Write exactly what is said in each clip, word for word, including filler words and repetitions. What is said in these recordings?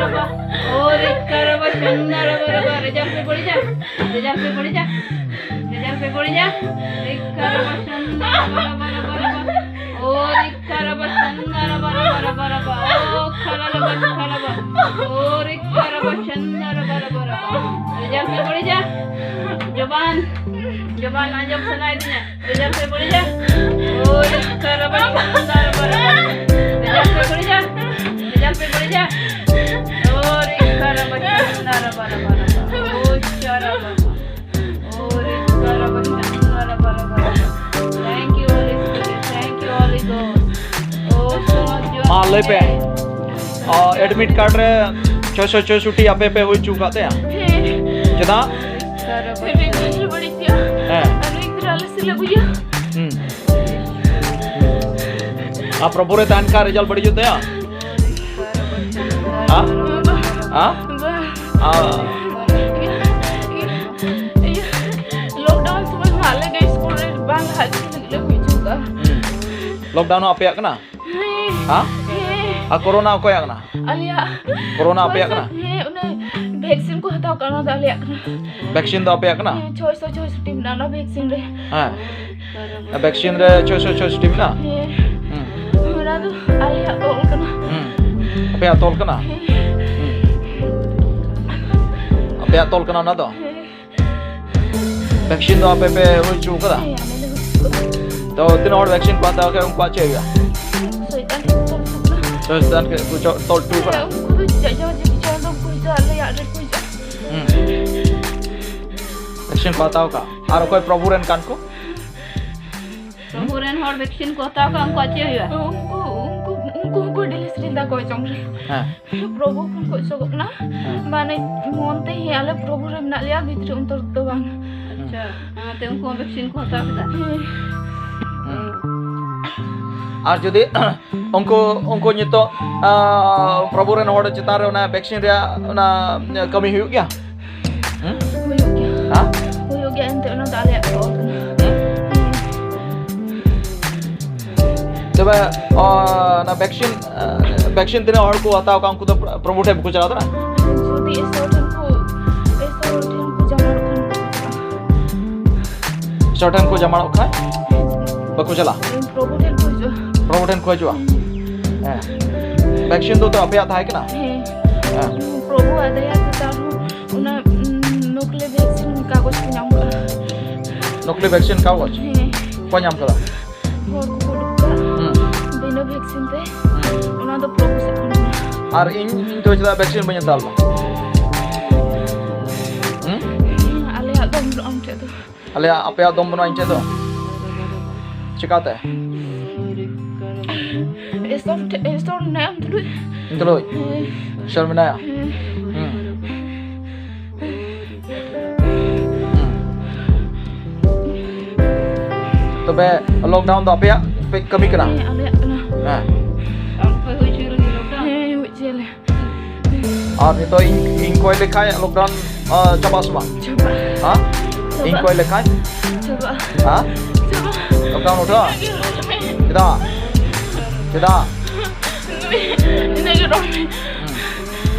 ओ रिक्का रबा Shanda रबा रबा। रेजा पे पड़ी जा। रेजा पे पड़ी जा। रेजा पे पड़ी जा। रिक्का रबा शंदा रबा रबा रबा रबा। ओ रिक्का रबा शंदा रबा रबा रबा रबा। ओ खरा रबा खरा रबा। ओ रिक्का रबा शंदा रबा रबा रबा। रेजा पे पड़ी जा। जबान, जबान आजम सुनाई दिया। रेजा पे पड़ी जा। ओ रिक्का रबा शंदा रबा रबा। रेजा पे पड़ी जा। रेजा पे पड़ी जा। ओ रिक्का रबा Shanda rava rava rava. O Shara rava. O रिक्का rava Shanda rava rava rava. Thank you, Holy Spirit. Thank you, Holy Ghost. ओ समझ जो हाँ, ले पे। हाँ, admit card ᱨᱮ ᱪᱷᱚᱭᱥᱚ ᱪᱷᱚᱭᱥᱚᱴᱤ ᱟᱯᱮ ᱯᱮ ᱦᱩᱭ ᱦᱚᱪᱚ ᱟᱠᱟᱫ ᱛᱟᱭᱟ? ᱦᱮᱸ᱾ ᱪᱮᱫᱟᱜ? ᱦᱮᱸ᱾ ᱟᱨ ᱱᱩᱭ ᱜᱤᱫᱽᱨᱟᱹ ᱟᱞᱮ ᱥᱮᱫ ᱞᱮ ᱟᱹᱜᱩᱭᱟ᱾ ᱦᱩᱸ᱾ ᱟᱨ ᱯᱨᱚᱵᱷᱩ ᱨᱮ ᱛᱟᱦᱮᱱ ᱠᱷᱟᱱ result ᱵᱟᱹᱲᱤᱡᱚᱜ ᱛᱟᱭᱟ? ᱦᱮᱸ? ᱦᱮᱸ? ᱵᱟᱝ᱾ ᱦᱮᱸ᱾ ᱤᱭᱟᱹ, ᱤᱭᱟᱹ, lockdown ᱥᱚᱢᱚᱭ ᱢᱟ ᱟᱞᱮ ᱜᱮ ᱥᱠᱩᱞ ᱨᱮ ᱵᱟᱝ ᱞᱟᱦᱟ ᱦᱚᱪᱚ ᱞᱟᱹᱜᱤᱫ ᱞᱮ ᱦᱩᱭ ᱦᱚᱪᱚ ᱠᱟᱜᱼᱟ᱾ ᱦᱩᱸ᱾ Lockdown ᱦᱚᱸ ᱟᱯᱮᱭᱟᱜ ᱠᱟᱱᱟ? ᱦᱮᱸ᱾ ᱦᱮᱸ? ᱦᱮᱸ᱾ ᱟᱨ ᱠᱳᱨᱳᱱᱟ ᱚᱠᱚᱭᱟᱜ ᱠᱟᱱᱟ? ᱟᱞᱮᱭᱟᱜ᱾ ᱠᱳᱨᱳᱱᱟ ᱟᱯᱮᱭᱟᱜ ᱠᱟᱱᱟ? ᱦᱮᱸ, ᱚᱱᱮ vaccine ᱠᱚ ᱦᱟᱛᱟᱣ ᱠᱟᱜ, ᱚᱱᱟ ᱫᱚ ᱟᱞᱮᱭᱟᱜ ᱠᱟᱱᱟ᱾ Vaccine ᱫᱚ ᱟᱯᱮᱭᱟᱜ ᱠᱟᱱᱟ? ᱦᱮᱸ, ᱪᱷᱚᱭᱥᱚ ᱪᱷᱚᱭᱥᱚᱴᱤ ᱢᱮᱱᱟᱜᱼᱟ ᱚᱱᱟ vaccine ᱨᱮ᱾ ᱦᱮᱸ᱾ Vaccine ᱨᱮ ᱪᱷᱚᱭᱥᱚ ᱪᱷᱚᱭᱥᱚᱴᱤ ᱢᱮᱱᱟᱜᱼᱟ? ᱦᱮᱸ᱾ ᱦᱩᱸ᱾ ᱚᱱᱟ ᱫᱚ ᱟᱞᱮᱭᱟᱜ ᱛᱚᱞ ᱠᱟᱱᱟ᱾ ᱦᱩᱸ᱾ ᱟᱯᱮᱭᱟᱜ ᱛᱚᱞ ᱠᱟᱱᱟ? ᱦᱮᱸ᱾ ᱦᱩᱸ᱾ ᱟᱯᱮᱭᱟᱜ ᱛᱚᱞ ᱠᱟᱱᱟ ᱚᱱᱟ ᱫᱚ? ᱦᱮᱸ᱾ Vaccine ᱫᱚ ᱟᱯᱮ ᱯᱮ ᱦᱩᱭ ᱦᱚᱪᱚ ᱠᱟᱫᱟ? ᱦᱮᱸ, ᱟᱞᱮ ᱞᱮ ᱦᱩᱭ ᱦᱚᱪᱚ ᱠᱟᱫᱟ᱾ ᱛᱚ, ᱛᱤᱱᱟᱹᱜ ᱦᱚᱲ vaccine ᱠᱚ ᱦᱟᱛᱟᱣ ᱠᱮᱫ, ᱩᱱᱠᱩᱣᱟᱜ ᱪᱮᱫ ᱦᱩᱭᱩᱜᱼᱟ? ᱥᱚᱭᱛᱟᱞᱤᱥ ᱠᱚ ᱛᱚᱞ ᱦᱚᱪᱚ ᱠᱟᱱᱟ᱾ ᱥᱚᱭᱛᱟᱞᱤᱥ ᱠᱚ ᱪᱚ-, ᱛᱚᱞ ᱦᱚᱪᱚ ᱠᱟᱱᱟ? ᱦᱮᱸ, ᱩᱱᱠᱩ ᱫᱚ ᱡᱟ-, ᱡᱟ-, ᱡᱟ-, ᱡᱟ-, ᱩᱱᱠᱩ ᱫᱚ ᱟᱞᱮᱭᱟᱜ ᱨᱮᱠᱚ ᱦᱤᱡᱩᱜᱼᱟ᱾ ᱦᱩᱸ᱾ Vaccine ᱠᱚ ᱦᱟᱛᱟᱣ ᱠᱟᱜ᱾ ᱟᱨ ᱚᱠᱚᱭ ᱯᱨᱚᱵᱷᱩ ᱨᱮᱱ ᱠᱟᱱ ᱠᱚ? ᱯᱨᱚᱵᱷᱩ ᱨᱮᱱ ᱦᱚᱲ vaccine ᱠᱚ ᱦᱟᱛᱟᱣ ᱠᱟᱜ, ᱩᱱᱠᱩᱣᱟᱜ ᱪᱮᱫ ᱦᱩᱭᱩᱜᱼᱟ? ᱩᱱᱠᱩ, ᱩᱱᱠᱩ, ᱩᱱᱠᱩ ᱦᱚᱸᱠᱚ ᱰᱤᱞᱤᱥ ᱨᱮ ᱫᱟᱠᱚ ᱡᱚᱢ ᱨᱮ᱾ ᱦᱮᱸ᱾ ᱯᱨᱚᱵᱷᱩ ᱠᱷᱚᱱ ᱠᱚ ᱚᱪᱚᱜᱚᱜ ᱠᱟᱱᱟ᱾ ᱦᱮᱸ᱾ ᱢᱟᱱᱮ ᱢᱚᱱ ᱛᱮ, ᱦᱮᱸ, ᱟᱞᱮ ᱯᱨᱚᱵᱷᱩ ᱨᱮ ᱢᱮᱱᱟᱜ ᱞᱮᱭᱟ, ᱵᱷᱤᱛᱨᱤ ᱚᱱᱛᱚᱨ ᱫᱚ ᱵᱟᱝ᱾ ᱟᱪᱪᱷᱟ, ᱚᱱᱟᱛᱮ ᱩᱱᱠᱩ ᱦᱚᱸ vaccine ᱠᱚ ᱦᱟᱛᱟᱣ ᱠᱮᱫᱟ? ᱦᱮᱸ᱾ ᱦᱮᱸ᱾ ᱟᱨ ᱡᱩᱫᱤ ᱩᱱᱠᱩ, ᱩᱱᱠᱩ ᱱᱤᱛᱚᱜ, ᱟᱸ, ᱯᱨᱚᱵᱷᱩ ᱨᱮᱱ ᱦᱚᱲ ᱪᱮᱛᱟᱱ ᱨᱮ ᱚᱱᱟ vaccine ᱨᱮᱭᱟᱜ ᱚᱱᱟ ᱠᱟᱹᱢᱤ ᱦᱩᱭᱩᱜ ᱜᱮᱭᱟ? ᱦᱮᱸ? ᱦᱩᱭᱩᱜ ᱜᱮᱭᱟ᱾ ᱦᱮᱸ? ᱦᱩᱭᱩᱜ ᱜᱮᱭᱟ, ᱮᱱᱛᱮ ᱚᱱᱟ ᱫᱚ ᱟᱞᱮᱭᱟᱜ ᱫᱚ ᱵᱟᱝ ᱠᱟᱱᱟ᱾ ᱦᱮᱸ? ᱛᱚᱵᱮ, ᱚ, ᱚᱱᱟ vaccine, ᱟ, ᱵᱷᱮᱠᱥᱤᱱ ᱛᱤᱱᱟᱹᱜ ᱦᱚᱲ ᱠᱚ ᱦᱟᱛᱟᱣ ᱠᱟᱜ, ᱩᱱᱠᱩ ᱫᱚ ᱯᱨᱚ-, ᱯᱨᱚᱵᱷᱩ ᱴᱷᱮᱱ ᱵᱟᱠᱚ ᱪᱟᱞᱟᱣ ᱫᱟᱲᱮᱭᱟᱜᱼᱟ? ᱡᱩᱫᱤ ᱤᱥᱚᱨ ᱴᱷᱮᱱ ᱠᱚ, ᱤᱥᱚᱨ ᱴᱷᱮᱱ ᱠᱚ ᱡᱟᱢᱟᱲᱚᱜ ᱠᱷᱟᱱ᱾ ᱤᱥᱚᱨ ᱴᱷᱮᱱ ᱠᱚ ᱡᱟᱢᱟᱲᱚᱜ ᱠᱷᱟᱱ? ᱵᱟᱠᱚ ᱪᱟᱞᱟᱜᱼᱟ? ᱯᱨᱚᱵᱷᱩ ᱴᱷᱮᱱ ᱠᱚ ᱦᱤᱡᱩᱜᱼᱟ᱾ ᱯᱨᱚᱵᱷᱩ ᱴᱷᱮᱱ ᱠᱚ ᱦᱤᱡᱩᱜᱼᱟ? ᱦᱮᱸ᱾ ᱵᱷᱮᱠᱥᱤᱱ ᱫᱚ ᱛᱚ ᱟᱯᱮᱭᱟᱜ ᱛᱟᱦᱮᱸ ᱠᱟᱱᱟ? ᱦᱮᱸ᱾ ᱦᱮᱸ᱾ ᱯᱨᱚᱵᱷᱩ ᱟᱜ ᱫᱟᱭᱟ ᱛᱮ ᱛᱟᱨᱦᱚᱸ ᱚᱱᱟ, ᱩᱸ, ᱱᱚᱠᱞᱤ ᱵᱷᱮᱠᱥᱤᱱ ᱠᱟᱜᱚᱡᱽ ᱠᱚ ᱧᱟᱢ ᱠᱟᱜᱼᱟ᱾ ᱱᱚᱠᱞᱤ ᱵᱷᱮᱠᱥᱤᱱ ᱠᱟᱜᱚᱡᱽ? ᱦᱮᱸ᱾ ᱚᱠᱚᱭ ᱧᱟᱢ ᱠᱟᱫᱟ? ᱦᱚᱲ ᱠᱚᱠᱚ ᱩᱰᱩᱠ ᱠᱟᱜ᱾ ᱦᱩᱸ᱾ ᱵᱤᱱᱟᱹ ᱵᱷᱮᱠᱥᱤᱱ ᱛᱮ᱾ ᱦᱩᱸ᱾ ᱚᱱᱟ ᱫᱚ ᱯᱨᱚᱵᱷᱩ ᱥᱮᱫ ᱠᱷᱚᱱ ᱠᱟᱱᱟ᱾ ᱟᱨ ᱤᱧ, ᱤᱧ ᱛᱚ ᱪᱮᱫᱟᱜ ᱵᱷᱮᱠᱥᱤᱱ ᱵᱟᱹᱧ ᱦᱟᱛᱟᱣ ᱞᱮᱫᱟ? ᱦᱩᱸ? ᱟᱞᱮᱭᱟᱜ ᱫᱚ ᱵᱟᱹᱱᱩᱜᱼᱟ ᱟᱢ ᱴᱷᱮᱡ ᱫᱚ᱾ ᱟᱞᱮᱭᱟᱜ, ᱟᱯᱮᱭᱟᱜ ᱫᱚᱢ ᱵᱟᱹᱱᱩᱜᱼᱟ ᱤᱧ ᱴᱷᱮᱡ ᱫᱚ? ᱪᱮᱠᱟᱛᱮ? ᱤᱥᱚᱨ ᱴᱷᱮᱡ, ᱤᱥᱚᱨ ᱢᱮᱱᱟᱭᱟ ᱟᱢ ᱛᱩᱞᱩᱡ᱾ ᱤᱧ ᱛᱩᱞᱩᱡ? ᱦᱮᱸ᱾ ᱤᱥᱚᱨ ᱢᱮᱱᱟᱭᱟ? ᱦᱮᱸ᱾ ᱦᱩᱸ᱾ ᱛᱚᱵᱮ lockdown ᱫᱚ ᱟᱯᱮᱭᱟᱜ ᱯᱮ ᱠᱟᱹᱢᱤ ᱠᱟᱱᱟ? ᱦᱮᱸ, ᱟᱞᱮᱭᱟᱜ ᱠᱟᱱᱟ᱾ ᱦᱮᱸ᱾ ᱟᱨ ᱚᱠᱚᱭ ᱦᱩᱭ ᱦᱚᱪᱚᱭ ᱞᱟᱹᱜᱤᱫ lockdown? ᱦᱮᱸ, ᱦᱩᱭ ᱦᱚᱪᱚᱭᱟᱞᱮ᱾ ᱟᱨ ᱱᱤᱛᱚᱜ ᱤᱧ, ᱤᱧ ᱠᱚᱭ ᱞᱮᱠᱷᱟᱡ lockdown, ᱟ, ᱪᱟᱵᱟᱜ ᱟᱥᱮ ᱵᱟᱝ? ᱪᱟᱵᱟᱜ᱾ ᱦᱮᱸ? ᱪᱟᱵᱟᱜ᱾ ᱤᱧ ᱠᱚᱭ ᱞᱮᱠᱷᱟᱡ? ᱪᱟᱵᱟᱜ᱾ ᱦᱮᱸ? ᱪᱟᱵᱟᱜ᱾ Lockdown ᱩᱴᱷᱟᱹᱜᱼᱟ? ᱤᱱᱟᱹ ᱜᱮ ᱨᱚᱲ ᱢᱮ᱾ ᱪᱮᱫᱟᱜ? ᱪᱮᱫᱟᱜ? ᱤᱱᱟᱹ ᱜᱮ ᱨᱚᱲ ᱢᱮ᱾ ᱦᱩᱸ᱾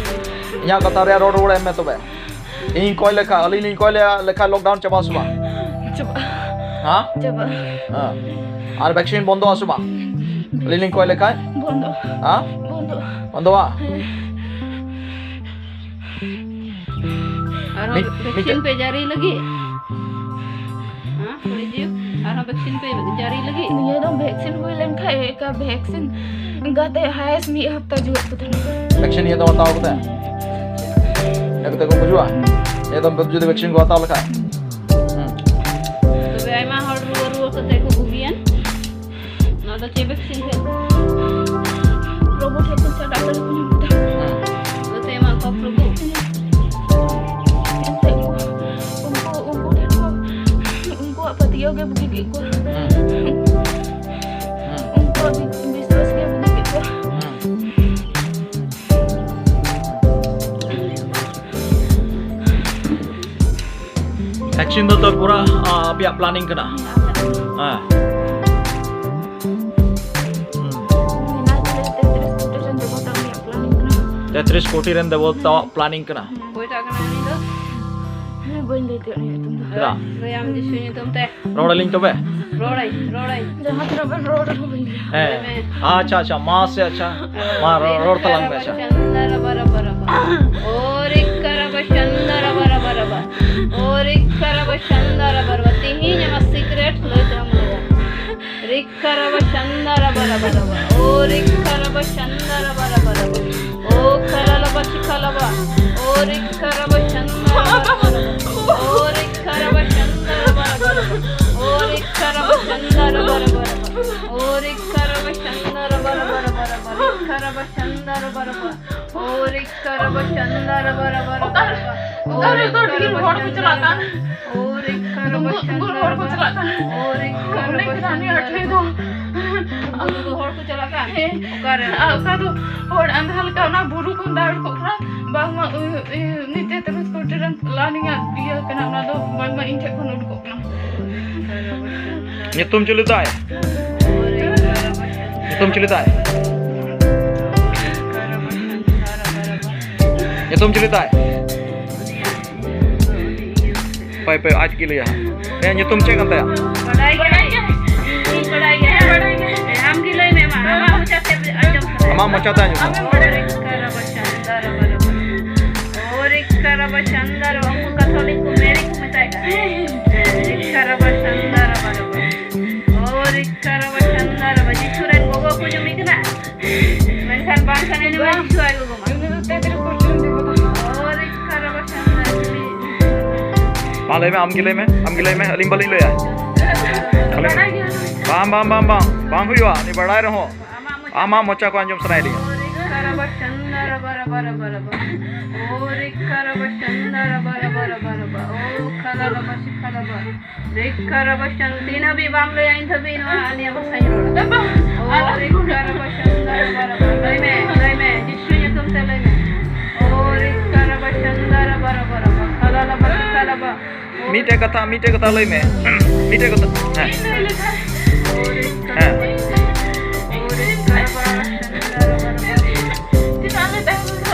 ᱤᱧᱟᱹᱜ ᱠᱟᱛᱷᱟ ᱨᱮᱭᱟᱜ ᱨᱚᱲ ᱨᱩᱣᱟᱹᱲ ᱮᱢ ᱢᱮ ᱛᱚᱵᱮ᱾ ᱤᱧ ᱠᱚᱭ ᱞᱮᱠᱷᱟᱡ, ᱟᱹᱞᱤᱧ ᱞᱤᱧ ᱠᱚᱭ ᱞᱮ-, ᱞᱮᱠᱷᱟᱡ lockdown ᱪᱟᱵᱟᱜ ᱟᱥᱮ ᱵᱟᱝ? ᱪᱟᱵᱟᱜ᱾ ᱦᱮᱸ? ᱪᱟᱵᱟᱜ᱾ ᱦᱮᱸ᱾ ᱟᱨ vaccine ᱵᱚᱱᱫᱚᱜ ᱟᱥᱮ ᱵᱟᱝ? ᱟᱹᱞᱤᱧ ᱞᱤᱧ ᱠᱚᱭ ᱞᱮᱠᱷᱟᱡ? ᱵᱚᱱᱫᱚ᱾ ᱦᱮᱸ? ᱵᱚᱱᱫᱚ᱾ ᱵᱚᱱᱫᱚᱜᱼᱟ? ᱦᱮᱸ᱾ ᱟᱨᱦᱚᱸ ᱢᱤᱫ-, vaccine ᱢᱤᱫᱴᱮᱡ ᱯᱮ ᱡᱟᱹᱨᱤ ᱞᱟᱹᱜᱤᱫ? ᱦᱮᱸ, ᱠᱩᱲᱤ ᱡᱤᱣᱤ, ᱟᱨᱦᱚᱸ vaccine ᱯᱮ ᱡᱟᱹᱨᱤ ᱞᱟᱹᱜᱤᱫ? ᱱᱤᱭᱟᱹ ᱫᱚ vaccine ᱦᱩᱭ ᱞᱮᱱᱠᱷᱟᱡ ᱮᱠᱟ vaccine ᱠᱟᱛᱮ highest ᱢᱤᱫ ᱦᱟᱯᱛᱟ ᱡᱩᱣᱟᱹᱜ ᱠᱚ ᱛᱟᱦᱮᱱᱟ᱾ Vaccine ᱱᱤᱭᱟᱹ ᱫᱚ ᱦᱟᱛᱟᱣ ᱠᱟᱛᱮ? ᱤᱱᱟᱹ ᱠᱟᱛᱮ ᱠᱚ ᱜᱩᱡᱩᱜᱼᱟ? ᱱᱤᱭᱟᱹ ᱫᱚ ᱡᱩᱫᱤ vaccine ᱠᱚ ᱦᱟᱛᱟᱣ ᱞᱮᱠᱷᱟᱡ? ᱦᱩᱸ᱾ ᱛᱚᱵᱮ ᱟᱭᱢᱟ ᱦᱚᱲ ᱨᱩᱣᱟᱹ, ᱨᱩᱣᱟᱹ ᱠᱟᱛᱮ ᱠᱚ ᱵᱩᱜᱤᱭᱮᱱ᱾ ᱱᱚᱣᱟ ᱫᱚ ᱪᱮᱫ vaccine ᱠᱟᱱᱟ? ᱯᱨᱚᱵᱷᱩ ᱴᱷᱮᱱ ᱠᱷᱚᱱ ᱥᱮ ᱰᱟᱠᱛᱟᱨ ᱠᱚ ᱧᱟᱢ ᱠᱮᱫᱟ᱾ ᱦᱩᱸ᱾ ᱚᱱᱟᱛᱮ ᱮᱢᱟ ᱠᱚᱣᱟ ᱯᱨᱚᱵᱷᱩ᱾ ᱮᱱᱛᱮ ᱩᱱᱠᱩ, ᱩᱱᱠᱩ, ᱩᱱᱠᱩ ᱴᱷᱮᱱ ᱠᱷᱚᱱ ᱩᱱᱠᱩᱣᱟᱜ ᱯᱟᱹᱛᱭᱟᱹᱣ ᱜᱮ ᱵᱩᱜᱤ ᱠᱮᱫ ᱠᱚᱣᱟ᱾ ᱦᱩᱸ᱾ ᱦᱩᱸ᱾ ᱩᱱᱠᱩᱣᱟᱜ ᱵᱤ-, ᱵᱤᱥᱣᱟᱥ ᱜᱮ ᱵᱩᱜᱤ ᱠᱮᱫ ᱠᱚᱣᱟ᱾ ᱦᱩᱸ᱾ Vaccine ᱫᱚ ᱛᱚ ᱯᱩᱨᱟ, ᱟ, ᱟᱯᱮᱭᱟᱜ planning ᱠᱟᱱᱟ? ᱦᱮᱸ, ᱟᱞᱮᱭᱟᱜ ᱠᱟᱱᱟ᱾ ᱦᱮᱸ᱾ ᱦᱩᱸ᱾ ᱢᱮᱱᱟᱜ ᱛᱟᱞᱮᱭᱟ ᱛᱮᱛᱨᱤᱥ ᱠᱳᱴᱤ ᱨᱮᱱ ᱡᱚᱛᱚ ᱛᱮᱛᱨᱤᱥ ᱠᱳᱴᱤ ᱨᱮᱱ ᱫᱮᱵᱚᱛᱟᱣᱟᱜ ᱯᱞᱟᱱᱤᱝ ᱠᱟᱱᱟ᱾ ᱚᱠᱚᱭᱴᱟᱜ ᱠᱟᱱᱟᱭ ᱩᱱᱤ ᱫᱚ? ᱦᱮᱸ, ᱵᱟᱹᱧ ᱞᱟᱹᱭ ᱫᱟᱲᱮᱭᱟᱜ ᱩᱱᱤ ᱧᱩᱛᱩᱢ ᱫᱚ᱾ ᱪᱮᱫᱟᱜ? ᱞᱟᱹᱭᱟᱢ ᱡᱤᱥᱩ ᱧᱩᱛᱩᱢ ᱛᱮ᱾ ᱨᱚᱲ ᱟᱹᱞᱤᱧ ᱛᱚᱵᱮ? ᱨᱚᱲᱟᱹᱧ, ᱨᱚᱲᱟᱹᱧ᱾ ᱡᱟᱦᱟᱸ ᱛᱤᱱᱟᱹᱜ ᱵᱮᱱ ᱨᱚᱲ ᱨᱮᱦᱚᱸ ᱵᱟᱹᱧ ᱞᱟᱹᱭᱟ᱾ ᱦᱮᱸ᱾ ᱟᱪᱪᱷᱟ, ᱟᱪᱪᱷᱟ, ᱢᱟᱥᱮ, ᱟᱪᱪᱷᱟ᱾ ᱢᱟ ᱨᱚᱲ, ᱨᱚᱲ ᱛᱟᱞᱟᱝ ᱢᱮ, ᱟᱪᱪᱷᱟ᱾ ᱨᱤᱠᱠᱷᱟᱨᱟᱵᱟᱥᱟᱱᱫᱟᱨᱟᱵᱟᱨᱟᱵᱟᱨᱟᱵᱟ᱾ ᱳ ᱨᱤᱠᱠᱷᱟᱨᱟᱵᱟᱥᱟᱱᱫᱟᱨᱟᱵᱟᱨᱟᱵᱟᱨᱟᱵᱟ᱾ ᱳ ᱨᱤᱠᱠᱷᱟᱨᱟᱵᱟᱥᱟᱱᱫᱟᱨᱟᱵᱟᱨᱟᱵᱟ᱾ ᱛᱤᱦᱤᱧ ᱟᱢᱟᱜ ᱥᱤᱠᱨᱮᱴ ᱞᱟᱹᱭ ᱛᱮ ᱟᱢ ᱞᱟᱹᱭᱟ᱾ ᱨᱤᱠᱠᱷᱟᱨᱟᱵᱟᱥᱟᱱᱫᱟᱨᱟᱵᱟᱨᱟᱵᱟᱨᱟᱵᱟ᱾ ᱳ ᱨᱤᱠᱠᱷᱟᱨᱟᱵᱟᱥᱟᱱᱫᱟᱨᱟᱵᱟᱨᱟᱵᱟᱨᱟᱵᱟ᱾ ᱳ ᱠᱷᱟᱞᱟᱞᱟᱵᱟ ᱪᱤᱠᱷᱟᱞᱟᱵᱟ᱾ ᱳ ᱨᱤᱠᱠᱷᱟᱨᱟᱵᱟᱥᱟᱱᱫᱟᱨᱟᱵᱟᱨᱟᱵᱟᱨᱟᱵᱟ᱾ ᱳ ᱨᱤᱠᱠᱷᱟᱨᱟᱵᱟᱥᱟᱱᱫᱟᱨᱟᱵᱟᱨᱟᱵᱟᱨᱟᱵᱟ᱾ ᱳ ᱨᱤᱠᱠᱷᱟᱨᱟᱵᱟᱥᱟᱱᱫᱟᱨᱟᱵᱟᱨᱟᱵᱟᱨᱟᱵᱟ᱾ ᱳ ᱨᱤᱠᱠᱷᱟᱨᱟᱵᱟᱥᱟᱱᱫᱟᱨᱟᱵᱟᱨᱟᱵᱟᱨᱟᱵᱟ᱾ ᱨᱤᱠᱠᱷᱟᱨᱟᱵᱟᱥᱟᱱᱫᱟᱨᱟᱵᱟᱨᱟᱵᱟ᱾ ᱳ ᱨᱤᱠᱠᱷᱟᱨᱟᱵᱟᱥᱟᱱᱫᱟᱨᱟᱵᱟᱨᱟᱵᱟᱨᱟᱵᱟ᱾ ᱚᱠᱟᱨᱮ ᱚᱠᱟᱨᱮ ᱩᱛᱟᱹᱨ ᱰᱷᱮᱨ ᱦᱚᱲ ᱠᱚ ᱪᱟᱞᱟᱜ ᱠᱟᱱ᱾ ᱳ ᱨᱤᱠᱠᱷᱟᱨᱟᱵᱟᱥᱟᱱᱫᱟᱨᱟᱵᱟᱨᱟᱵᱟᱨᱟᱵᱟ᱾ ᱫᱩᱸᱜᱩᱨ ᱦᱚᱲ ᱠᱚ ᱪᱟᱞᱟᱜ ᱠᱟᱱ᱾ ᱳ ᱨᱤᱠᱠᱷᱟᱨᱟᱵᱟᱥᱟᱱᱫᱟᱨᱟᱵᱟᱨᱟᱵᱟᱨᱟᱵᱟ᱾ ᱩᱱᱤ ᱠᱚᱫᱚ ᱟᱹᱰᱤ ᱟᱸᱴ ᱦᱚᱭ ᱫᱚ᱾ ᱫᱩᱸᱜᱩᱨ ᱦᱚᱲ ᱠᱚ ᱪᱟᱞᱟᱜ ᱠᱟᱱ? ᱦᱮᱸ᱾ ᱚᱠᱟᱨᱮ? ᱟᱨ ᱚᱠᱟ ᱫᱚ ᱦᱚᱲ ᱟᱸᱫᱷᱟ ᱞᱮᱠᱟ ᱚᱱᱟ ᱵᱩᱨᱩ ᱠᱷᱚᱱ ᱫᱟᱹᱲ ᱩᱰᱩᱠᱚᱜ ᱠᱟᱱᱟ᱾ ᱵᱟᱝᱢᱟ ᱩ- ᱩ- ᱩᱱᱤ ᱛᱮᱛᱨᱤᱥ ᱠᱳᱴᱤ ᱨᱮᱱ ᱯᱞᱟᱱᱤᱝ ᱟᱜ ᱤᱭᱟᱹ ᱠᱟᱱᱟ, ᱚᱱᱟ ᱫᱚ ᱵᱟᱝᱢᱟ ᱤᱧ ᱴᱷᱮᱱ ᱠᱷᱚᱱ ᱩᱰᱩᱠᱚᱜ ᱠᱟᱱᱟ᱾ ᱧᱩᱛᱩᱢ ᱪᱤᱞᱤ ᱛᱟᱭ? ᱧᱩᱛᱩᱢ ᱪᱤᱞᱤ ᱛᱟᱭ? ᱧᱩᱛᱩᱢ ᱪᱤᱞᱤ ᱛᱟᱭ? ᱯᱟᱭ ᱯᱟᱭ ᱟᱡ ᱜᱮ ᱞᱟᱹᱭᱟ᱾ ᱦᱮᱸ, ᱧᱩᱛᱩᱢ ᱪᱮᱫ ᱠᱟᱱ ᱛᱟᱭᱟ? ᱵᱟᱰᱟᱭ ᱜᱮᱭᱟ᱾ ᱤᱧ ᱵᱟᱰᱟᱭ ᱜᱮᱭᱟ᱾ ᱟᱢ ᱜᱮ ᱞᱟᱹᱭ ᱢᱮ, ᱢᱟ᱾ ᱟᱢᱟᱜ ᱢᱚᱪᱟ ᱛᱮ ᱟᱸᱡᱚᱢ ᱥᱟᱱᱟᱭᱮᱫ ᱟᱢᱟᱜ ᱢᱚᱪᱟ ᱛᱮ ᱟᱸᱡᱚᱢ ᱥᱟᱱᱟᱭᱮᱫ᱾ ᱳ ᱨᱤᱠᱠᱷᱟᱨᱟᱵᱟᱥᱟᱱᱫᱟᱨᱟᱵᱟᱨᱟᱵᱟ᱾ ᱳ ᱨᱤᱠᱠᱷᱟᱨᱟᱵᱟᱥᱟᱱᱫᱟᱨᱟᱵᱟ᱾ ᱩᱱᱠᱩ ᱠᱟᱛᱷᱚᱞᱤᱠ ᱠᱚ ᱢᱮᱨᱤ ᱠᱚ ᱢᱮᱛᱟᱭ ᱠᱟᱱᱟ᱾ ᱨᱤᱠᱠᱷᱟᱨᱟᱵᱟᱥᱟᱱᱫᱟᱨᱟᱵᱟᱨᱟᱵᱟ᱾ ᱳ ᱨᱤᱠᱠᱷᱟᱨᱟᱵᱟᱥᱟᱱᱫᱟᱨᱟᱵᱟ᱾ ᱡᱤᱥᱩ ᱨᱮᱱ ᱜᱚᱜᱚ ᱠᱚ ᱧᱩᱢᱮ ᱠᱟᱱᱟ᱾ ᱢᱮᱱᱠᱷᱟᱱ ᱵᱟᱝ ᱠᱟᱱᱟ, ᱱᱩᱭ ᱢᱟ ᱡᱤᱥᱩ ᱟᱡ ᱜᱚᱜᱚ ᱢᱟ᱾ ᱳ ᱨᱤᱠᱠᱷᱟᱨᱟᱵᱟᱥᱟᱱᱫᱟᱨᱟᱵᱟ᱾ ᱢᱟ ᱞᱟᱹᱭ ᱢᱮ, ᱟᱢ ᱜᱮ ᱞᱟᱹᱭ ᱢᱮ, ᱟᱢ ᱜᱮ ᱞᱟᱹᱭ ᱢᱮ, ᱟᱹᱞᱤᱧ ᱵᱟᱹᱞᱤᱧ ᱞᱟᱹᱭᱟ᱾ ᱟᱹᱞᱤᱧ ᱵᱟᱝ, ᱵᱟᱝ, ᱵᱟᱝ, ᱵᱟᱝ, ᱵᱟᱝ ᱦᱩᱭᱩᱜᱼᱟ, ᱩᱱᱤ ᱵᱟᱲᱟᱭ ᱨᱮᱦᱚᱸ ᱟᱢᱟᱜ ᱢᱚᱪᱟ ᱛᱮ ᱟᱸᱡᱚᱢ ᱥᱟᱱᱟᱭᱮᱫ ᱞᱤᱧᱟ᱾ ᱨᱤᱠᱠᱷᱟᱨᱟᱵᱟᱥᱟᱱᱫᱟᱨᱟᱵᱟᱨᱟᱵᱟᱨᱟᱵᱟ᱾ ᱳ ᱨᱤᱠᱠᱷᱟᱨᱟᱵᱟᱥᱟᱱᱫᱟᱨᱟᱵᱟᱨᱟᱵᱟᱨᱟᱵᱟ᱾ ᱳ ᱠᱷᱟᱞᱟᱞᱟᱵᱟ ᱥᱤᱠᱷᱟᱞᱟᱵᱟ᱾ ᱨᱤᱠᱠᱷᱟᱨᱟᱵᱟᱥᱟᱱ-, ᱛᱤᱱ ᱦᱟᱹᱵᱤᱡ ᱵᱟᱢ ᱞᱟᱹᱭᱟ ᱤᱱ ᱫᱷᱟᱹᱵᱤᱡ ᱱᱚᱣᱟ ᱟᱞᱮᱭᱟᱜ ᱵᱷᱟᱥᱟᱧ ᱨᱚᱲᱟ᱾ ᱳ ᱨᱤᱠᱠᱷᱟᱨᱟᱵᱟᱥᱟᱱᱫᱟᱨᱟᱵᱟᱨᱟᱵᱟ᱾ ᱞᱟᱹᱭ ᱢᱮ, ᱞᱟᱹᱭ ᱢᱮ, ᱡᱤᱥᱩ ᱧᱩᱛᱩᱢ ᱛᱮ ᱞᱟᱹᱭ ᱢᱮ᱾ ᱳ ᱨᱤᱠᱠᱷᱟᱨᱟᱵᱟᱥᱟᱱᱫᱟᱨᱟᱵᱟᱨᱟᱵᱟᱨᱟᱵᱟ᱾ ᱠᱷᱟᱞᱟᱞᱟᱵᱟ ᱥᱤᱠᱷᱟᱞᱟᱵᱟ᱾ ᱢᱤᱫᱴᱮᱡ ᱠᱟᱛᱷᱟ, ᱢᱤᱫᱴᱮᱡ ᱠᱟᱛᱷᱟ ᱞᱟᱹᱭ ᱢᱮ᱾ ᱢᱤᱫᱴᱮᱡ ᱠᱟᱛᱷᱟ᱾ ᱦᱮᱸ᱾ ᱦᱮᱸ᱾ ᱪᱮᱫᱟᱜ ᱞᱮ ᱛᱟᱭᱚᱢ ᱨᱮ?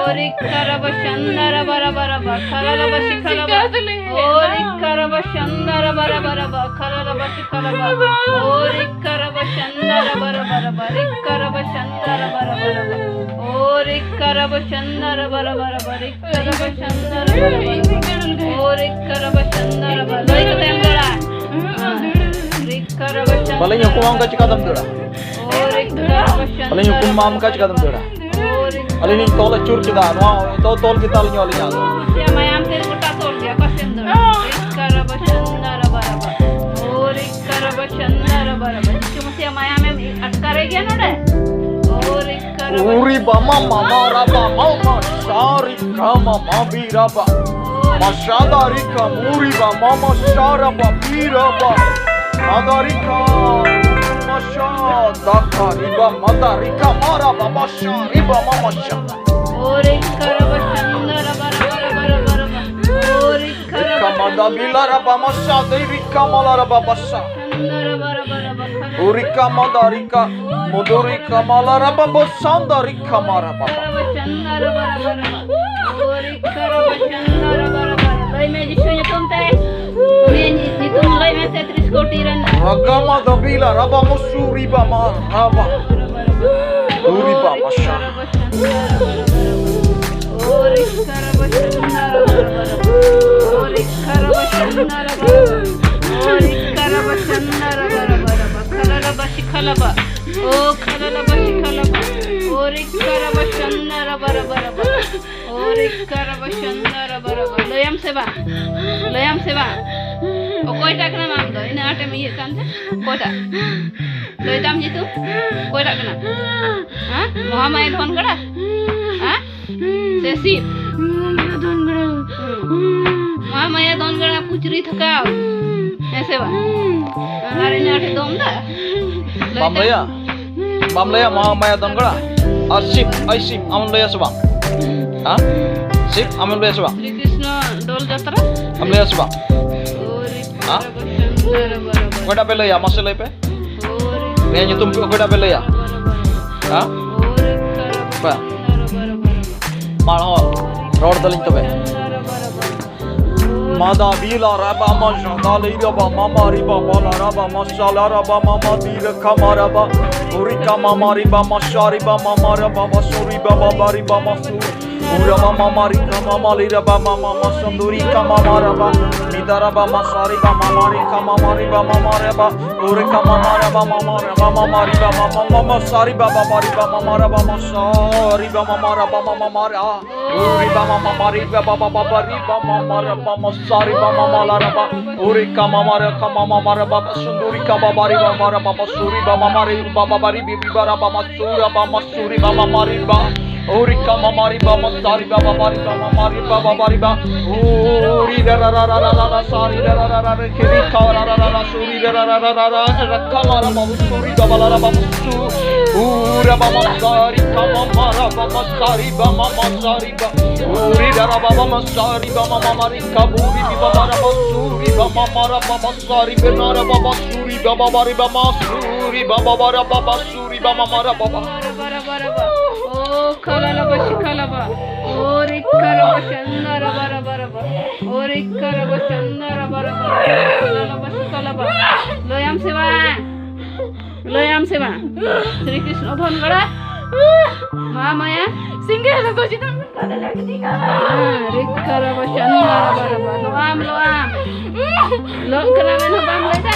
ᱳ ᱨᱤᱠᱠᱟ ᱨᱟᱵᱟ ᱥᱟᱱᱫᱟ ᱨᱟᱵᱟ ᱨᱟᱵᱟ ᱨᱟᱵᱟ ᱠᱷᱟᱞᱟ ᱨᱟᱵᱟ ᱥᱤᱠᱷᱟ ᱞᱟᱵᱟ᱾ ᱳ ᱨᱤᱠᱠᱟ ᱨᱟᱵᱟ ᱥᱟᱱᱫᱟ ᱨᱟᱵᱟ ᱨᱟᱵᱟ ᱨᱟᱵᱟ ᱠᱷᱟᱞᱟ ᱨᱟᱵᱟ ᱥᱤᱠᱷᱟ ᱞᱟᱵᱟ᱾ ᱳ ᱨᱤᱠᱠᱟ ᱨᱟᱵᱟ ᱥᱟᱱᱫᱟ ᱨᱟᱵᱟ ᱨᱟᱵᱟ ᱨᱟᱵᱟ ᱨᱤᱠᱠᱟ ᱨᱟᱵᱟ ᱥᱟᱱᱫᱟ ᱨᱟᱵᱟ ᱨᱟᱵᱟ ᱨᱟᱵᱟ᱾ ᱳ ᱨᱤᱠᱠᱟ ᱨᱟᱵᱟ ᱥᱟᱱᱫᱟ ᱨᱟᱵᱟ ᱨᱟᱵᱟ ᱨᱟᱵᱟ ᱨᱤᱠᱠᱟ ᱨᱟᱵᱟ ᱥᱟᱱᱫᱟ ᱨᱟᱵᱟ ᱨᱟᱵᱟ ᱨᱟᱵᱟ᱾ ᱳ ᱨᱤᱠᱠᱟ ᱨᱟᱵᱟ ᱪᱟᱱᱫᱟ ᱨᱟᱵᱟ᱾ ᱞᱟᱹᱭ ᱠᱟᱛᱮ ᱮᱢ ᱫᱟᱹᱲᱟ᱾ ᱨᱤᱠᱠᱟ ᱨᱟᱵᱟ ᱪᱟᱱᱫᱟ ᱵᱟᱞᱮ ᱧᱩᱠᱩᱢ ᱟᱢ ᱠᱟ ᱪᱤᱠᱟᱹᱛᱮᱢ ᱫᱟᱹᱲᱟ? ᱨᱤᱠᱠᱟ ᱨᱟᱵᱟ ᱪᱟᱱᱫᱟ ᱵᱟᱞᱮ ᱧᱩᱠᱩᱢ ᱟᱢ ᱠᱟ ᱪᱤᱠᱟᱹᱛᱮᱢ ᱫᱟᱹᱲᱟ? ᱟᱹᱞᱤᱧ ᱞᱤᱧ ᱛᱚᱞ ᱟᱹᱪᱩᱨ ᱠᱮᱫᱟ, ᱱᱚᱣᱟ ᱫᱚ ᱛᱚᱞ ᱜᱮ ᱛᱟᱹᱞᱤᱧᱟ ᱟᱹᱞᱤᱧᱟᱜ ᱫᱚ᱾ ᱢᱟᱭᱟᱢ ᱛᱮ ᱜᱚᱴᱟ ᱛᱚᱞ ᱜᱮᱭᱟ, ᱚᱠᱟ ᱥᱮᱱ ᱫᱟᱹᱲᱟ? ᱨᱤᱠᱠᱟ ᱨᱟᱵᱟ ᱪᱟᱱᱫᱟ ᱨᱟᱵᱟ ᱨᱟᱵᱟ᱾ ᱳ ᱨᱤᱠᱠᱟ ᱨᱟᱵᱟ ᱪᱟᱱᱫᱟ ᱨᱟᱵᱟ ᱨᱟᱵᱟ᱾ ᱪᱤᱠᱟᱹ ᱢᱟᱥᱮ ᱢᱟᱭᱟᱢ ᱮᱢ ᱟᱴᱠᱟᱨᱮ ᱜᱮᱭᱟ ᱱᱚᱰᱮ? ᱳ ᱨᱤᱠᱠᱟ ᱨᱟᱵᱟ ᱩᱨᱤ ᱵᱟᱢᱟ ᱢᱟᱢᱟ ᱨᱟᱵᱟ ᱢᱟᱢᱟ ᱥᱟᱨᱤ ᱠᱟᱢᱟ ᱢᱟᱵᱤ ᱨᱟᱵᱟ᱾ ᱢᱟᱥᱟᱫᱟᱨᱤ ᱠᱟ ᱢᱩᱨᱤ ᱵᱟ ᱢᱟᱢᱟ ᱥᱟᱨᱟ ᱵᱟ ᱵᱤ ᱨᱟᱵᱟ᱾ ᱢᱟᱫᱟᱨᱤ ᱠᱟ ᱢᱟᱥᱟ ᱫᱟᱠᱟᱨᱤ ᱵᱟ ᱢᱟᱫᱟᱨᱤ ᱠᱟ ᱢᱟᱨᱟ ᱵᱟ ᱢᱟᱥᱟ ᱨᱤ ᱵᱟ ᱢᱟᱢᱟ ᱥᱟ᱾ ᱳ ᱨᱤᱠᱠᱟ ᱨᱟᱵᱟ ᱪᱟᱱᱫᱟ ᱨᱟᱵᱟ ᱨᱟᱵᱟ ᱨᱟᱵᱟ ᱨᱟᱵᱟ ᱨᱟᱵᱟ᱾ ᱳ ᱨᱤᱠᱠᱟ ᱨᱤᱠᱟ ᱢᱟᱫᱟ ᱵᱤᱞᱟ ᱨᱟᱵᱟ ᱢᱟᱥᱟ ᱫᱮ ᱨᱤᱠᱟ ᱢᱟᱞᱟ ᱨᱟᱵᱟ ᱵᱟᱥᱟ᱾ ᱪᱟᱱᱫᱟ ᱨᱟᱵᱟ ᱨᱟᱵᱟ ᱨᱟᱵᱟ᱾ ᱳ ᱨᱤᱠᱟ ᱢᱟᱫᱟ ᱨᱤᱠᱟ ᱢᱚᱫᱚ ᱨᱤᱠᱟ ᱢᱟᱞᱟ ᱨᱟᱵᱟ ᱵᱟᱥᱟ ᱫᱟ ᱨᱤᱠᱟ ᱢᱟᱨᱟ ᱵᱟᱵᱟ᱾ ᱪᱟᱱᱫᱟ ᱨᱟᱵᱟ ᱨᱟᱵᱟ ᱨᱟᱵᱟ᱾ ᱳ ᱨᱤᱠᱠᱟ ᱨᱟᱵᱟ ᱪᱟᱱᱫᱟ ᱨᱟᱵᱟ ᱨᱟᱵᱟ᱾ ᱞᱟᱹᱭ ᱢᱮ ᱡᱤᱥᱩ ᱧᱩᱛᱩᱢ ᱛᱮ᱾ ᱩᱱᱤᱭᱟᱜ ᱧᱩᱛᱩᱢ ᱞᱟᱹᱭ ᱢᱮ ᱛᱮᱛᱨᱤᱥ ᱠᱳᱴᱤ ᱨᱮᱱ᱾ ᱨᱟᱜᱟᱢᱟ ᱫᱟᱵᱤᱞᱟ ᱨᱟᱵᱟ ᱢᱚᱥᱩᱨᱤ ᱵᱟᱢᱟ ᱨᱟᱵᱟ᱾ ᱩᱨᱤ ᱵᱟᱢᱟ ᱥᱟ᱾ ᱳ ᱨᱤᱠᱠᱟ ᱨᱟᱵᱟ ᱪᱟᱱᱫᱟ ᱨᱟᱵᱟ ᱨᱟᱵᱟ᱾ ᱳ ᱨᱤᱠᱠᱟ ᱨᱟᱵᱟ ᱪᱟᱱᱫᱟ ᱨᱟᱵᱟ ᱨᱟᱵᱟ᱾ ᱳ ᱨᱤᱠᱠᱟ ᱨᱟᱵᱟ ᱪᱟᱱᱫᱟ ᱨᱟᱵᱟ ᱨᱟᱵᱟ ᱨᱟᱵᱟ᱾ ᱠᱷᱟᱞᱟᱞᱟᱵᱟ ᱥᱤᱠᱷᱟᱞᱟᱵᱟ᱾ ᱳ ᱠᱷᱟᱞᱟᱞᱟᱵᱟ ᱥᱤᱠᱷᱟᱞᱟᱵᱟ᱾ ᱳ ᱨᱤᱠᱠᱟ ᱨᱟᱵᱟ ᱪᱟᱱᱫᱟ ᱨᱟᱵᱟ ᱨᱟᱵᱟ ᱨᱟᱵᱟ᱾ ᱳ ᱨᱤᱠᱠᱟ ᱨᱟᱵᱟ ᱪᱟᱱᱫᱟ ᱨᱟᱵᱟ ᱨᱟᱵᱟ᱾ ᱞᱟᱹᱭᱟᱢ ᱥᱮ ᱵᱟᱝ? ᱞᱟᱹᱭᱟᱢ ᱥᱮ ᱵᱟᱝ? ᱚᱠᱚᱭᱴᱟᱜ ᱠᱟᱱᱟᱢ ᱟᱢ ᱫᱚ? ᱤᱱᱟᱹᱜ ᱟᱸᱴᱮᱢ ᱤᱭᱟᱹᱜ ᱠᱟᱱ ᱛᱮ? ᱚᱠᱚᱭᱴᱟᱜ? ᱞᱟᱹᱭ ᱛᱟᱢ ᱧᱩᱛᱩᱢ? ᱚᱠᱚᱭᱴᱟᱜ ᱠᱟᱱᱟᱢ? ᱦᱮᱸ? ᱢᱚᱦᱟᱢᱟᱭᱟ ᱫᱷᱚᱱ ᱜᱟᱲᱟ? ᱦᱮᱸ? ᱥᱮ ᱥᱤᱵ? ᱢᱚᱦᱟᱢᱟᱭᱟ ᱫᱷᱚᱱ ᱜᱟᱲᱟ᱾ ᱦᱩᱸ᱾ ᱢᱚᱦᱟᱢᱟᱭᱟ ᱫᱷᱚᱱ ᱜᱟᱲᱟ ᱯᱩᱪᱨᱤ ᱛᱷᱟᱠᱟᱣ᱾ ᱦᱮᱸ ᱥᱮ ᱵᱟᱝ? ᱟᱨ ᱤᱱᱟᱹ ᱟᱸᱴᱮ ᱫᱚᱢ ᱫᱟ? ᱵᱟᱢ ᱞᱟᱹᱭᱟ? ᱵᱟᱢ ᱞᱟᱹᱭᱟ ᱢᱚᱦᱟᱢᱟᱭᱟ ᱫᱷᱚᱱ ᱜᱟᱲᱟ? ᱟᱨ ᱥᱤᱵ, ᱟᱭ ᱥᱤᱵ, ᱟᱢᱮᱢ ᱞᱟᱹᱭᱟ ᱥᱮ ᱵᱟᱝ? ᱦᱮᱸ? ᱥᱤᱵ, ᱟᱢᱮᱢ ᱞᱟᱹᱭᱟ ᱥᱮ ᱵᱟᱝ? ᱥᱨᱤ ᱠᱨᱤᱥᱱᱚ ᱫᱳᱞ ᱡᱟᱛᱨᱟ? ᱟᱢ ᱞᱟᱹᱭᱟ ᱥᱮ ᱵᱟᱝ? ᱦᱮᱸ? ᱚᱠᱚᱭᱴᱟᱜ ᱯᱮ ᱞᱟᱹᱭᱟ? ᱢᱟᱥᱮ ᱞᱟᱹᱭ ᱯᱮ᱾ ᱱᱤᱭᱟᱹ ᱧᱩᱛᱩᱢ ᱯᱮ ᱚᱠᱚᱭᱴᱟᱜ ᱯᱮ ᱞᱟᱹᱭᱟ? ᱦᱮᱸ? ᱯᱮ᱾ ᱢᱟ ᱦᱚᱸ, ᱨᱚᱲ ᱛᱟᱹᱞᱤᱧ ᱛᱚᱵᱮ᱾ ᱢᱟᱫᱟ ᱵᱤᱞᱟ ᱨᱟᱵᱟ ᱢᱟᱥᱟ ᱫᱟᱞᱤ ᱨᱟᱵᱟ ᱢᱟᱢᱟ ᱨᱤᱵᱟ ᱵᱟᱞᱟ ᱨᱟᱵᱟ ᱢᱟᱥᱟᱞᱟ ᱨᱟᱵᱟ ᱢᱟᱢᱟ ᱫᱤ ᱨᱟᱠᱷᱟ ᱢᱟ ᱨᱟᱵᱟ ᱩᱨᱤᱠᱟ ᱢᱟᱢᱟ ᱨᱤᱵᱟ ᱢᱟᱥᱟ ᱨᱤᱵᱟ ᱢᱟᱢᱟ ᱨᱟᱵᱟ ᱵᱟᱥᱩ ᱨᱤᱵᱟ ᱵᱟᱵᱟ ᱨᱤᱵᱟ ᱢᱟᱥᱩ᱾ Ura ba mama rika mama lira ba mama masanduri ka mama raba. Midara ba masari ba mama rika mama riba mama raba. Ure ka mama raba mama raba mama riba mama mama sari ba baba riba mama raba masari ba mama raba mama mara. Uri ba mama mari ba baba baba riba mama raba masari ba mama lara ba. Uri ka mama raka mama mara ba sunduri ka baba riba mara ba masuri ba mama riba baba ribi riba raba masura ba masuri ba mama riba. Uri ka mama riba masari ba baba riba mama riba baba riba. Uri da ra ra ra ra ra ra sari da ra ra ra ra kiri ka ra ra ra ra suri da ra ra ra ra ra ra ka mara ba suri ba ba la ra ba su. Ura ba masari ka mama ra ba masari ba mama sari ba. Uri da ra ba ba masari ba mama mari ka buri bi ba ba ra ba suri ba mama ra ba masari ba na ra ba ba suri ba ba ba ri ba masuri ba ba ba ra ba ba suri ba mama ra ba ba. Bara, bara, bara, bara. O kala la ba shika la ba. O rika ra ba shanda ra bara, bara, bara. O rika ra ba shanda ra bara, bara, bara. Kala la ba shika la ba. Loyam se ba. Loyam se ba. Sri Krishna dhon gada. Ma maya. Single ko jita. Rika ra ba shanda ra bara, bara. Loam, loam. Lo kena mena bang leda.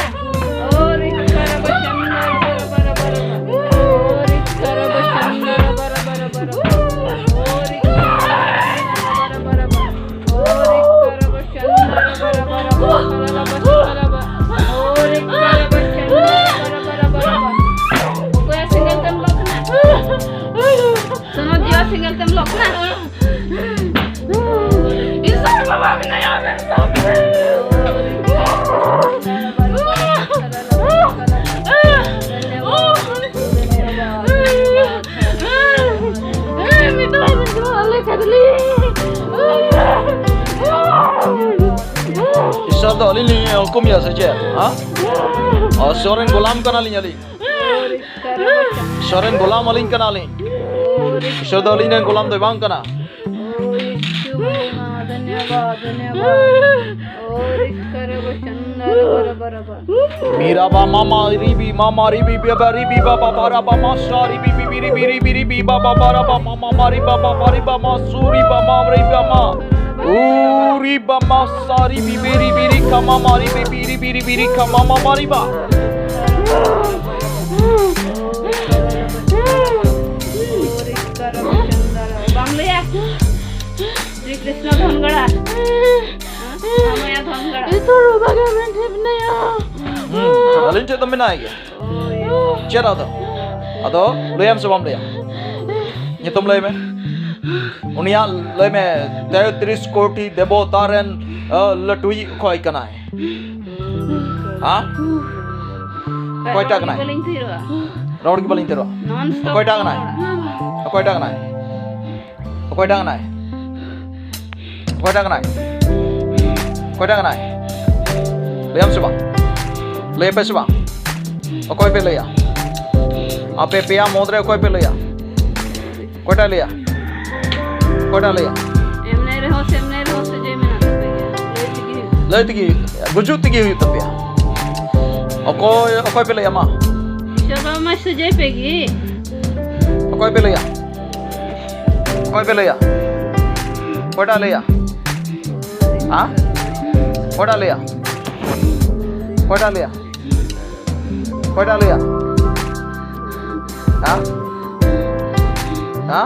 O rika ra ba shanda ra bara, bara, bara. O rika ra ba shanda ra bara, bara, bara. O rika ra ba shanda ra bara, bara, bara. O rika ra ba shanda ra bara, bara, bara. O rika ra ba shanda ra bara, bara, bara. Okoya single tem lo kena. Sono dia single tem lo kena. Isar baba mina ya. ᱤᱥᱚᱨ ᱫᱚ ᱟᱹᱞᱤᱧ ᱞᱤᱧ ᱦᱩᱠᱩᱢᱮᱭᱟ ᱥᱮ ᱪᱮᱫ? ᱦᱮᱸ? ᱚ, ᱥᱚᱨᱮᱱ ᱜᱳᱞᱟᱢ ᱠᱟᱱᱟᱞᱤᱧ ᱟᱹᱞᱤᱧ᱾ ᱥᱚᱨᱮᱱ ᱜᱳᱞᱟᱢ ᱟᱹᱞᱤᱧ ᱠᱟᱱᱟᱞᱤᱧ᱾ ᱤᱥᱚᱨ ᱫᱚ ᱟᱹᱞᱤᱧ ᱨᱮᱱ ᱜᱳᱞᱟᱢ ᱫᱚᱭ ᱵᱟᱝ ᱠᱟᱱᱟ᱾ धन्यवाद। और इसका रबर चंदा rubber rubber rubber. Miraba mama ribi mama ribi baba ribi baba baraba masa ribi bibi ribi ribi ribi baba baraba mama mariba baba riba masuri baba riba ma. Uri baba masa ribi biri biri kama mari bibi ribi ribi ribi kama mama riba. और इसका rubber चंदा rubber. बांग्लिया। Shri Krishna धनगड़ा। ᱦᱮᱸ? ᱢᱟᱢᱟᱭᱟ ᱫᱷᱚᱱᱜᱟᱲᱟ᱾ ᱤᱛᱩᱨ ᱵᱟᱜᱟ ᱢᱮᱱ ᱴᱷᱤᱠ ᱱᱟᱭᱟ᱾ ᱦᱩᱸ, ᱟᱹᱞᱤᱧ ᱴᱷᱮᱱ ᱫᱚ ᱢᱮᱱᱟᱭ ᱜᱮᱭᱟ᱾ ᱪᱮᱫ ᱟᱫᱚ? ᱟᱫᱚ ᱞᱟᱹᱭᱟᱢ ᱥᱮ ᱵᱟᱢ ᱞᱟᱹᱭᱟ? ᱧᱩᱛᱩᱢ ᱞᱟᱹᱭ ᱢᱮ᱾ ᱩᱱᱤᱭᱟᱜ ᱞᱟᱹᱭ ᱢᱮ, ᱛᱮᱛᱨᱤᱥ ᱠᱳᱴᱤ ᱫᱮᱵᱚᱛᱟ ᱨᱮᱱ, ᱟ, ᱞᱟᱹᱴᱩᱭᱤᱡ ᱚᱠᱚᱭ ᱠᱟᱱᱟᱭ? ᱦᱟ? ᱚᱠᱚᱭᱴᱟᱜ ᱠᱟᱱᱟᱭ? ᱵᱟᱹᱞᱤᱧ ᱛᱷᱤᱨᱚᱜᱼᱟ᱾ ᱨᱚᱲ ᱜᱮ ᱵᱟᱹᱞᱤᱧ ᱛᱷᱤᱨᱚᱜᱼᱟ᱾ Non stop ᱚᱠᱚᱭᱴᱟᱜ ᱠᱟᱱᱟᱭ? ᱨᱚᱲ᱾ ᱚᱠᱚᱭᱴᱟᱜ ᱠᱟᱱᱟᱭ? ᱚᱠᱚᱭᱴᱟᱜ ᱠᱟᱱᱟᱭ? ᱚᱠᱚᱭᱴᱟᱜ ᱠᱟᱱᱟᱭ? ᱚᱠᱚᱭᱴᱟᱜ ᱠᱟᱱᱟᱭ? ᱞᱟᱹᱭᱟᱢ ᱥᱮ ᱵᱟᱝ? ᱞᱟᱹᱭ ᱯᱮ ᱥᱮ ᱵᱟᱝ? ᱚᱠᱚᱭ ᱯᱮ ᱞᱟᱹᱭᱟ? ᱟᱯᱮ ᱯᱮᱭᱟ ᱢᱩᱫᱽ ᱨᱮ ᱚᱠᱚᱭ ᱯᱮ ᱞᱟᱹᱭᱟ? ᱚᱠᱚᱭᱴᱟᱜ ᱞᱟᱹᱭᱟ? ᱚᱠᱚᱭᱴᱟᱜ ᱞᱟᱹᱭᱟ? ᱮᱢᱱᱟᱭ ᱨᱮᱦᱚᱸ ᱥᱮ ᱮᱢᱱᱟᱭ ᱨᱮᱦᱚᱸ ᱥᱚᱡᱷᱮ ᱢᱮᱱᱟᱜ ᱛᱟᱯᱮ ᱜᱮᱭᱟ᱾ ᱞᱟᱹᱭ ᱛᱮᱜᱮ ᱦᱩᱭᱩᱜ ᱛᱟᱯᱮᱭᱟ᱾ ᱞᱟᱹᱭ ᱛᱮᱜᱮ ᱦᱩᱭᱩᱜ ᱛᱟᱯᱮᱭᱟ᱾ ᱜᱩᱡᱩᱜ ᱛᱮᱜᱮ ᱦᱩᱭᱩᱜ ᱛᱟᱯᱮᱭᱟ᱾ ᱚᱠᱚᱭ, ᱚᱠᱚᱭ ᱯᱮ ᱞᱟᱹᱭᱟ ᱢᱟ? ᱪᱚᱞᱚ ᱢᱟ ᱥᱚᱡᱷᱮ ᱯᱮ ᱜᱮ᱾ ᱚᱠᱚᱭ ᱯᱮ ᱞᱟᱹᱭᱟ? ᱚᱠᱚᱭ ᱯᱮ ᱞᱟᱹᱭᱟ? ᱚᱠᱚᱭᱴᱟᱜ ᱞᱟᱹᱭᱟ? ᱦᱟ? ᱚᱠᱚᱭᱴᱟᱜ ᱞᱟᱹᱭᱟ? ᱚᱠᱚᱭᱴᱟᱜ ᱞᱟᱹᱭᱟ? ᱚᱠᱚᱭᱴᱟᱜ ᱞᱟᱹᱭᱟ? ᱦᱟ? ᱦᱟ?